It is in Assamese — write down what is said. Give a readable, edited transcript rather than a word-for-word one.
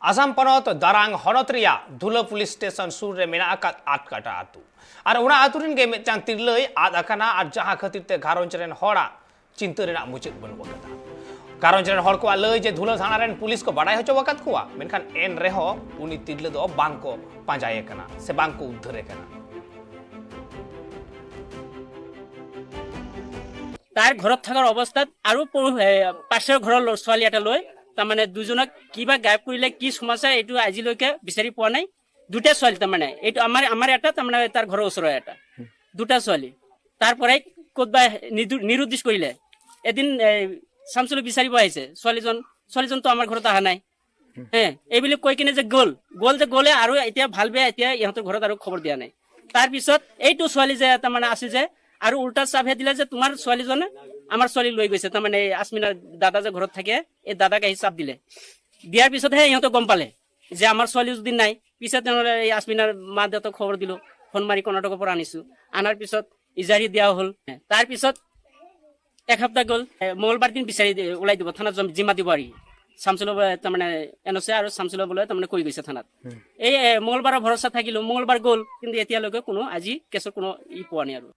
आसाम पनत दारांग हनत रिया धुला पुलिस स्टेशन सुर रे मेना आकाद आटकाटा आतू और ओना आतू रिन गे मिदटांग तिरलय आद आकाना और जहां खातिर ते घारोंज रेन होड़ा चिंता रेना मुचाद बनुक आकादा। घारोंज रेन होड़ कोआ लय जे धुला थाना रेन पुलिस को बाडाय हचो आकाद कोआ, मेनखान एन रेहो उनी तिरले दो बांग को पांजाये कना से बांग को उद्धारे कना। তাৰ ঘৰত থকাৰ অৱস্থাত আৰু পাছৰ ঘৰৰ ছোৱালী এটা লৈ তাৰমানে দুজনক কিবা গায়ব কৰিলে, কি সমস্যা এইটো আজিলৈকে বিচাৰি পোৱা নাই। দুটা ছোৱালী তাৰমানে এইটো আমাৰ এটা তাৰমানে তাৰ ঘৰৰ ওচৰৰ এটা, দুটা ছোৱালী তাৰ পৰাই ক'তবা নিৰুদ্দেশ কৰিলে। এদিন চামচুলি বিচাৰিব আহিছে ছোৱালীজন, ছোৱালীজনতো আমাৰ ঘৰত অহা নাই হে এইবুলি কৈ কিনে যে গ'ল, গ'ল যে গ'লে আৰু এতিয়া ভাল বেয়া এতিয়া ইহঁতৰ ঘৰত আৰু খবৰ দিয়া নাই। তাৰপিছত এইটো ছোৱালী যে তাৰমানে আছিল যে আৰু উল্টা চাপহে দিলে যে তোমাৰ ছোৱালীজনে আমাৰ ছোৱালী লৈ গৈছে, তাৰমানে এই আচমিনাৰ দাদা যে ঘৰত থাকে এই দাদাক আহি চাপ দিলে। দিয়াৰ পিছতহে ইহঁতে গম পালে যে আমাৰ ছোৱালী যদি নাই। পিছত তেওঁলোকে এই আচমিনাৰ মা দেউতাক খবৰ দিলো, ফোন মাৰি কৰ্ণাটকৰ পৰা আনিছো। আনাৰ পিছত ইজাৰি দিয়া হ'ল। তাৰপিছত এক সপ্তাহ গ'ল, মঙ্গলবাৰ দিন বিচাৰি ওলাই দিব থানাত জিমা দিব আৰু চামচুলৰ তাৰমানে এন চি আৰু চামচুলৰ বোলে তাৰমানে কৈ গৈছে থানাত। এই মঙ্গলবাৰৰ ভৰসা থাকিলো, মঙ্গলবাৰ গ'ল, কিন্তু এতিয়ালৈকে কোনো আজি কেছৰ কোনো ই পোৱা নাই আৰু।